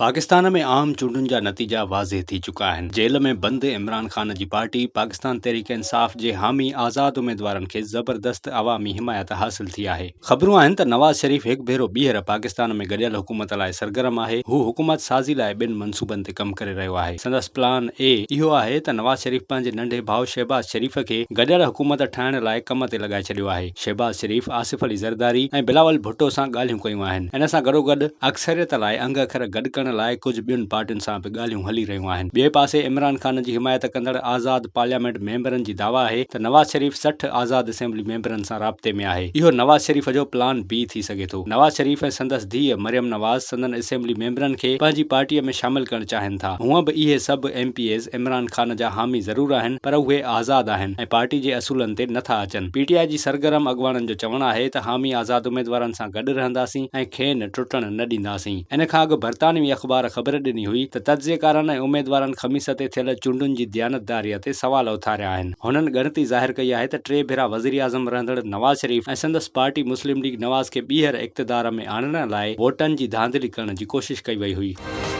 پاڪستان ۾ عام چونڊن جا نتيجا واضح ٿي چڪا آهن، جيل ۾ بند عمران خان جي پارٽي پاڪستان تحريڪ انصاف جي حامي آزاد اميدوارن کي زبردست عوامي حمايت حاصل ٿي آهي. خبرون آهن ته نواز شريف هڪ ڀيرو ٻيهر پاڪستان ۾ گڏيل حڪومت لاء سرگرم آهي، هو حڪومت سازي لاء ٻن منصوبن تي ڪم ڪري رهيو آهي، سندس پلان اي اهو آهي ته نواز شريف پنهنجي ننڍي ڀاء شهباز شريف کي گڏيل حڪومت ٺاهڻ لاء ڪم تي لڳائي ڇڏيو آهي. شهباز شريف، آصف علي زرداري ۽ بلاول ڀٽو سان ڳالهيون ڪيون آهن. ان سان گڏوگڏ اڪثريت لاء انگ اکر گڏ ڪرڻ لاء ڪجهه ٻين پارٽين سان به ڳالهيون هلي رهيون آهن. ٻئي پاسي عمران خان جي حمايت ڪندڙ آزاد پارليامينٽ ميمبرن جي دعويٰ آهي ته نواز شريف 60 آزاد اسيمبلي ميمبرن سان رابطي ۾ آهي. اهو نواز شريف جو پلان بي ٿي سگهي ٿو. نواز شريف ۽ سندس ڌيء مريم نواز سندن اسيمبلي ميمبرن کي پنهنجي پارٽيء ۾ شامل ڪرڻ چاهين ٿا. هونء به اهي سڀ M P As Imran Khan جا حامي ضرور آهن پر اهي آزاد آهن ۽ پارٽي جي اصولن تي نه ٿا اچن. پي ٽي آء جي سرگرم اڳواڻن جو چوڻ آهي ته حامي آزاد اميدوارن سان گڏ رهنداسين ۽ کين ٽٽڻ نه ڏينداسين. ان کان اڳ برطانوي اخبار خبر ڏني هئي ته تجزيڪارن ۽ اميدوارن خميس تي ٿيل چونڊن جي ديانتداريء تي سوال اٿاريا آهن. هنن ڳڻتي ظاهر ڪئي آهي ته ٽي ڀيرا وزيراعظم رهندڙ نواز شريف ۽ سندس پارٽي مسلم ليگ نواز کي ٻيهر اقتدار ۾ آڻڻ لاء ووٽن جي ڌانڌلي ڪرڻ جي ڪوشش ڪئي وئي هئي.